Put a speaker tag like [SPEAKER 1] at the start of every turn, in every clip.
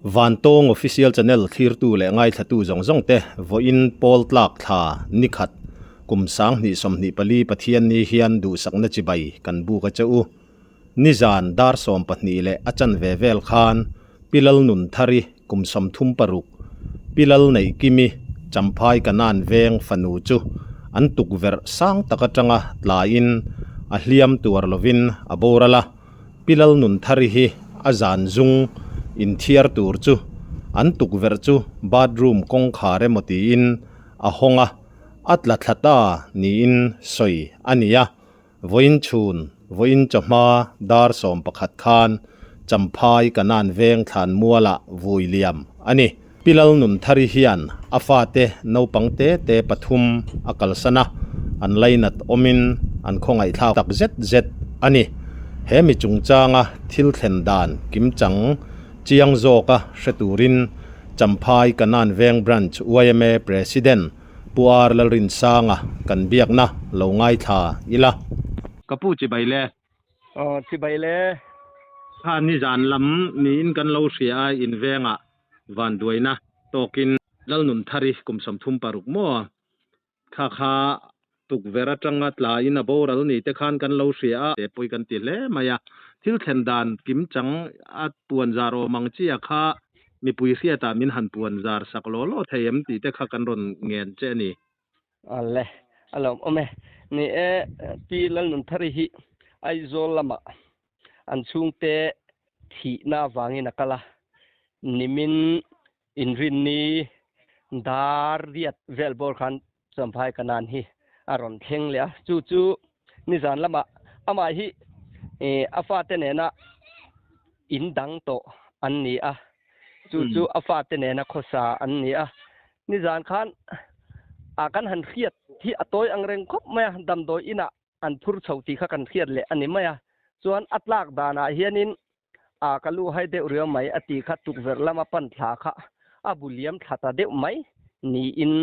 [SPEAKER 1] Vantawng Official Channel thlirtu leh ngaithlatu zawng zawng te vawiin pawl tlak thla ni khat kum 2024 Pathianni hian duhsakna chibai kan buk a che u. Nizan dar 12 leh a chanve vel khan Pi Lalnunthari kum 36, Pi Lalneihkimi Champhai Kanan veng fanu chu an tukverh sang tak atanga tlaiin a hliam tuar lovin a boral a. Pi Lalnunthari hi a zan zung inthiar tur chu an tukverh chu bathroom kawngkhar emaw tiin a hawng a, a tla thla ta niin sawi a ni a. Vawiin chhun, vawiin chawhma dar 11 khan Champhai Kanan veng thlan mualah vui liam a ni. Pi Lalnunthari hian a fate naupang te te pathum a kalsan a, an lainat awmin an khawngaihthlak tak zet zet a ni. He mi chungchanga thil thlen dan kimchang chiang zawka hre turin Champhai Kanan Veng Branch yma President Pu R Lalrinsanga kan biakna lo ngaithla ila. Ka pu chibai le.
[SPEAKER 2] Aw chibai le.
[SPEAKER 1] Kha nizan lam niin kan lo hria a in vengah vanduaina tawkin Lalnunthari kum 36 maw kha kha tukverh atanga tlaiin a boral ni te khan kan lo hria a, te pawh kan ti hle mai a, thil thlen dan kimchang a puan zar awm ang chi a kha mipui hriatah min han puan zar sak law law thei em tih te kha kan rawn ngen che a ni.
[SPEAKER 2] Ale, a lawm awm e. Ni e, Pi Lalnunthari hi Aizawl lamah an chhungte thihna avangin a kal a, nimin inrinni dar riat vel bawr khan Champhai Kanan hi a rawn thleng leh a, chu chu nizan lamah amah hi a fate nena in dang tawh an ni a, chu chu a fate nena khawsa an ni a, nizan khan a kan han hriat hi a tawi ang reng khawp mai a, damdawi inah an phur chho tih kha kan hriat leh a ni mai a, chuan a tlak danah hianin a ka lu hai deuh riau mai a tih kha tukverh lama pan thla kha a bu liam thla ta deuh mai niin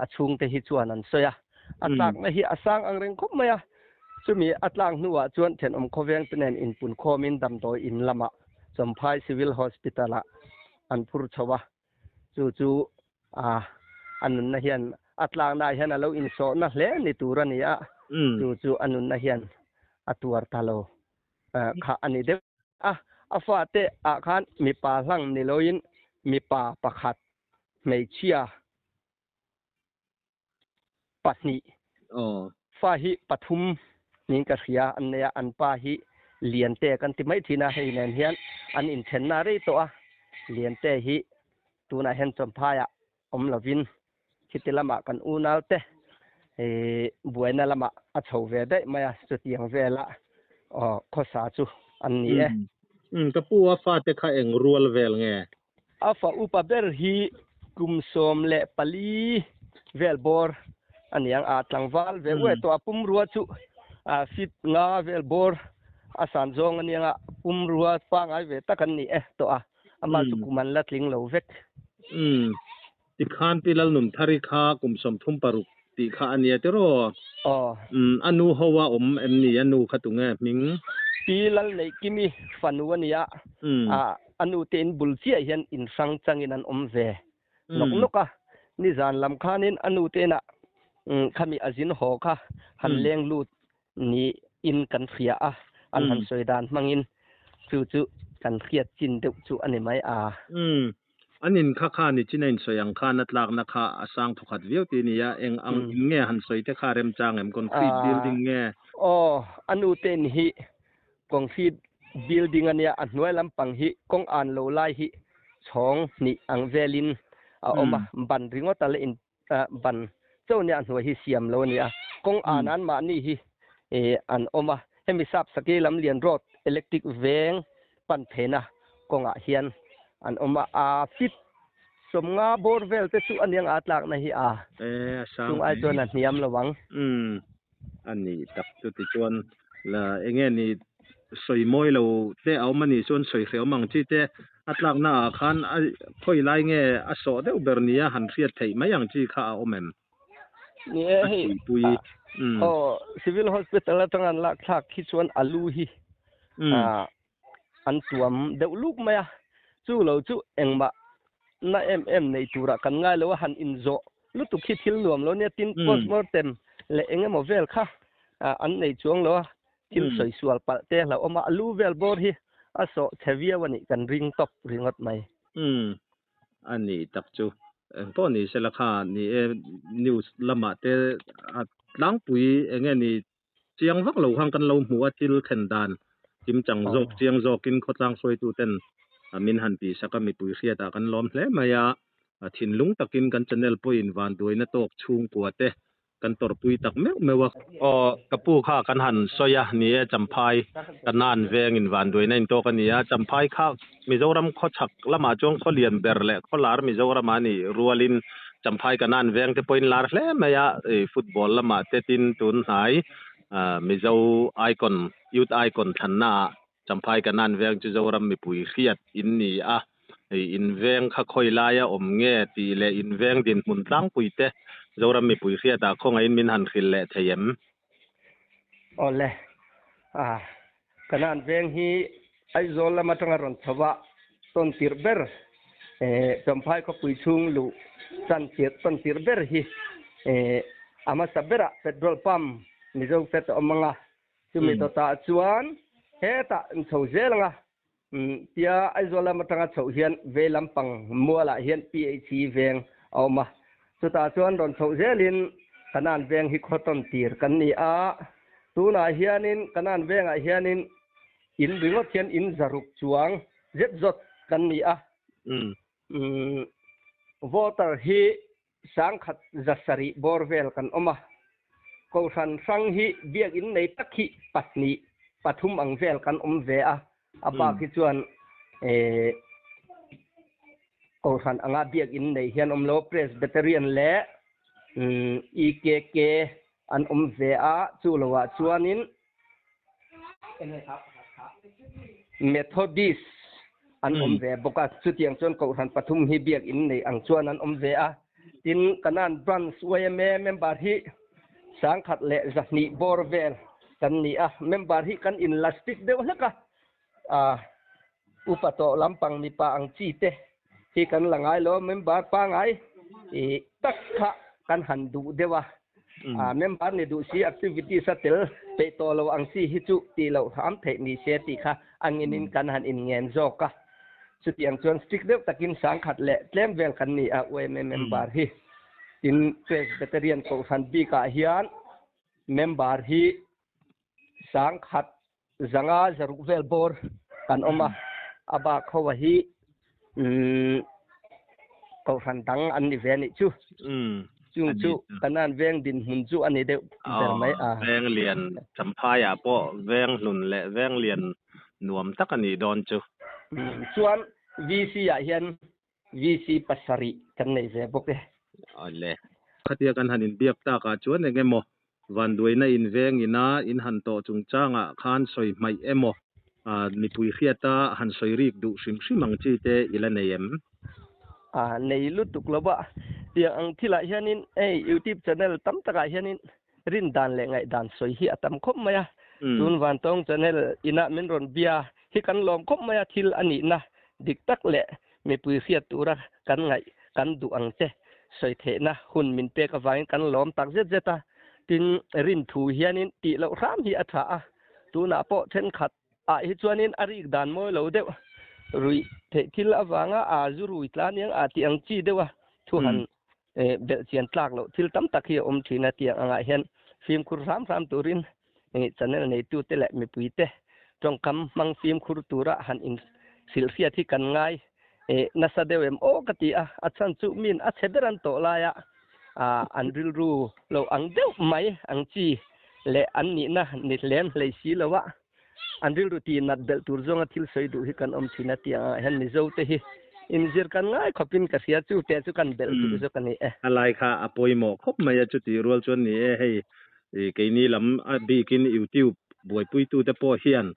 [SPEAKER 2] a chhungte hi chuan an sawi a, a tlakna hi a sang ang reng khawp mai a, chumi a tlak hnuah chuan thenawm khawveng te nen inpun khawmin damdawi in lamah Champhai Civil Hospital-ah an phur chho a, chu chu a a nunna hian a tlaknaah hian a lo insawhna hle ni tur a ni a, chu chu a nunna hian a tuar ta lo kha a ni deuh a, a fate ah khan mipa hlang ni loin mipa pakhat hmeichhia pahnih fa hi pathum niin ka hria an nei a, an pa hi Liante kan ti mai thin a, hei nen hian an inthenna rei tawh a, Liante hi tunah hian Champhaiah awm lovin khiti lamah kan unaute buaina lamah a chho ve daih mai a, chutiang vela khawsa chu an ni e.
[SPEAKER 1] Ka pu a fate kha eng rual vel nge?
[SPEAKER 2] A fa upa ber hi kum 14 vel bawr a ni ang a, tlangval ve uai tawh a, pumrua chu a fit nga vel bawr a san zawng a ni ang a, pumrua pangai ve tak an ni e tawh a, amah chu kum an la tling lo vek.
[SPEAKER 1] Tikhan Pi Lalnunthari kha kum 36 tih kha a nia tiraw?
[SPEAKER 2] Aw.
[SPEAKER 1] A nu ho a awm em ni? A nu kha tunge hming?
[SPEAKER 2] Pi Lalneihkimi fanu a nia. A nu te in bul chiah hian in hrang changin an awm ve nawk nawk a. Nizan lam khanin a nu te inah khami a zin haw kha han leng lut ni in kan hria a, an han sawi dan hmangin chu chu kan hriat chin deuh chu a ni mai a.
[SPEAKER 1] An in kha kha ni chin a insawi ang khan a tlakna kha a sang thawkhat viau ti a ni a, eng ang in nge han sawi te kha remchang em? Concrete building nge?
[SPEAKER 2] Aw, a nu te in hi concrete building a nia, a hnuai lampang hi kawng an lo lai hi chhawng hnih ang velin a awm a, ban ringawt a la in ban chauh nia a hnuai hi siam lo a ni a, kawng an an mahni hi an awm a, hemi sap saki lam lian road electric veng pan pheina kawngah hian an awm a, a fit 50 bawr vel te chu a niang a tlakna hi a chung ai chuan a hniam lo ang.
[SPEAKER 1] A ni tak chu tichuan la enge ni sawi mawi lo te a awm a nih chuan sawi hreh awm ang chi te a tlakna ah khan a khawi lai nge a sawh deuh ber nia han hriat theih mai ang chi kha a awm em?
[SPEAKER 2] Ni e hei aw civil hospital atang an lak thlak khi chuan a lu hi an tuam deuh luk mai a. Chu lo chu engmah na em em nei turah kan ngai lo a, han inzawh lutuk hi thil nuam lo nia, tin postmortem leh eng emaw vel kha an nei chuang lo a, thil sawi sual palh te hlauhawm a, a lu vel bawr hi a sawh chhe viau a nih kan ring tawp ringawt mai.
[SPEAKER 1] Umm a nih tak chu engpawh ni sela kha ni e news lamah te a tlangpui enge ni Chiang vak lo khan kan lo hmu a, thil thlen dan kimchang zawk chiang zawkin khawtlang hruaituten min han tihsak a, mipui hriatah kan lawm hle mai a, thinlung takin kan channel pawhin vanduaina tawk chhungkua te kan tawrhpui tak meuh meuh a. Aw, ka pu kha kan han sawi a, ni e, Champhai Kanan vengin vanduaina intawk a ni a, Champhai kha Mizoram khawchhak lamah chuan khaw lian ber leh khaw lar Mizoram a nih rualin Champhai Kanan veng te pawhin lar hle mai a, football lamah te tin tun hnai Mizo Icon, Youth Icon thlannaah Champhai Kanan veng chu Zoram mipui hriat in ni a, in veng kha khawi laia awm nge tih leh in veng dinhmun tlangpui te Zoram mipui hriatah khawngaihin min han hrilh leh thei em?
[SPEAKER 2] Awle, Kanan veng hi Aizawl lam atanga rawn chho a, tawn tirh ber Champhai khawpui chhung luh chan tirh tawn tirh ber hi a hmasa berah petrol pump Mizo Fet a awm ang a, chumi dawtah chuan hetah an chho zel ang a, tia Aizawl lam atanga chhoh hian vei lampang mualah hian PHC veng a awm a, chutah chuan rawn chhoh zelin Kanan veng hi khaw tawn tir kan ni a, tunah hianin Kanan vengah hianin In ringawt hian in zaruk chuang zet zawt kan ni a. Voter hi sangkhat zasarih bawr vel kan awm a. Kohhran hrang hi biakinn nei tak hi pahnih, pathum ang vel kan awm ve a. A bak hi chuan Kohhran anga biakinn nei hian awm lo. Presbyterian leh EKK an awm ve a. Chu loah chuanin Methodist an awm ve bawk a, chutiang chuan Kohhran pathum hi biakinn nei ang chuan an awm ve a. Tin, Kanan Branch yma member hi sangkhat leh zahnih bawr vel kan ni a, member hi kan inla strict deuh hlek a, upa tawh lampang mipa ang chi te hi kan la ngai lo, member pangai tak kha kan han duh deuh a, member ni duh si activities a tel peih tawh lo ang chi hi chu tih loh hram theih ni se tih kha anginin kan han inngen zawk a, chutiang chuan strict deuh takin sangkhat leh tlem vel kan ni a yma member hi, tin Presbyterian Kohhran bikah hian member hi sangkhat Zanga zaruk vel bawr kan awm a, a bak ho a hi kohhran dang an ni ve a nih chu. Chung chu Kanan veng dinhmun chu a ni deuh ber mai a.
[SPEAKER 1] Veng lian Champhaiah pawh veng hlun leh veng lian nuam tak a nih dawn chu.
[SPEAKER 2] Chuan VC ah hian VC pasarih kan nei ve bawk e.
[SPEAKER 1] Awle. Khatia kan han inbiak takah chuan eng emaw vanduaina inveng ina in han tawh chungchangah khan sawi hmaih emaw mipui hriata han sawi rik duh hrim hrim ang chi te i la nei em?
[SPEAKER 2] A nei lutuk lo va, tiang ang thilah hianin hei youtube channel tam takah hianin rin dan leh ngaihdan sawi hi a tam khawp mai a, tun Vantawng channel inah min rawn bia hi kan lawm khawp mai a, thil a nihna dik tak leh mipui hriat tura kan ngaih kan duh ang che sawi theihna hun min pek avangin kan lawm tak zet zet a, tin rin thu hianin tih loh hram hi a tha a, tunah pawh thenkhat ah hi chuanin a rik dan mawi lo deuh ruih theih thil avanga a zu rui tla aniang a tih ang chi deuh a thu han belh chian tlak loh thil tam tak hi a awm thin a tiang angah hian fimkhur hram hram turin channel neitute leh mipuite tawngkam hmang fimkhur tura han inhrilh hriat hi kan ngai nasa deuh em aw ka ti a, a chhan chu min a chhe ber an tawh laia an rilru lo ang deuh mai ang chi leh an nihna ni hlem hlei si lo a. An rilru tih nat belh tur zawnga thil sawi duh hi kan awm thin a tih angah hian Mizo te hi inzir kan ngai khawpin ka hria chu teh chu kan belh duh zawk a ni e.
[SPEAKER 1] A lai kha a pawimawh khawp mai a chutih rual chuan ni e hei keini lam a bikin YouTube buaipuitute pawh hian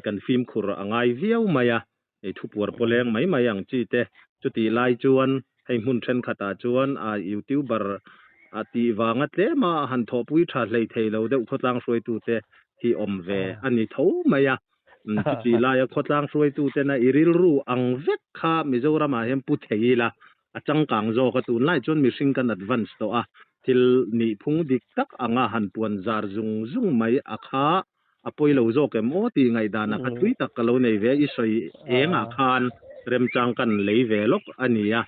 [SPEAKER 1] kan fimkhur a ngai viau mai a, thupuar pawleng mai mai ang chi te chutih lai chuan hei hmun thenkhatah chuan a youtuber a tih vanga tlema han thawhpui tha hlei thei lo deuh khawtlang hruaitute hi awm ve a ni tho mai a. Chuti laia khawtlang hruaitutena i rilru ang vek kha Mizoramah hian pu thei ila a changkang zawk a, tunlai chuan mihring kan advance tawh a, thil nihphung dik tak anga han puan zar zung zung mai a kha a pawi lo zawk em aw tih ngaihdan a kha thui tak ka lo nei ve a, i sawi engah khan remchang kan lei ve lawk a ni a,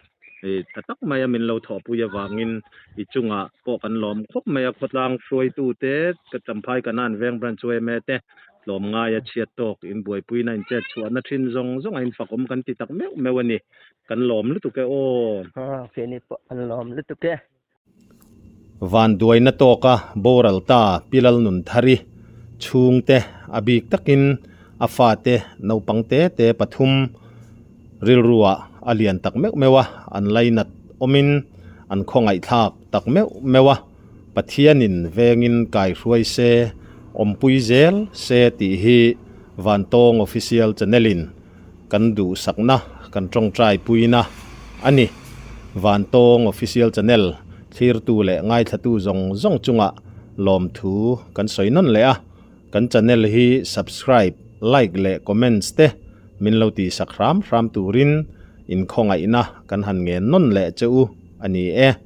[SPEAKER 1] tha tak maia min lo thawhpui avangin i chungah pawh kan lawm khawp mai a, khawtlang hruaitute ka Champhai Kanan Veng Branch yma te tlawmngaia chhiat tawk in buaipuina in chet chhuahna thin zawng zawng a infak awm kan ti tak meuh meuh a ni. Kan lawm lutuk e aw.
[SPEAKER 2] Keini pawh kan lawm lutuk e.
[SPEAKER 1] Van duaina tawka boral ta Pi Lalnunthari chhungte a bik takin a fate naupang te te pathum rilrua a lian tak meuh meuh a, an lainat awmin an khawngaihthlak tak meuh meuh a, Pathianin vengin kaihruai se, awmpui zel se tih hi Vantawng Official Channel-in Kan duhsakna, kan tawngtai puina a ni. Vantawng Official Channel thlirtu leh ngaithlatu zawng zawng chungah lawmthu kan sawi nawn leh a. Kan channel hi subscribe, like leh comments te min lo tihsak hram hram turin inkhawngaihna kan han ngen nawn leh che u a ni e.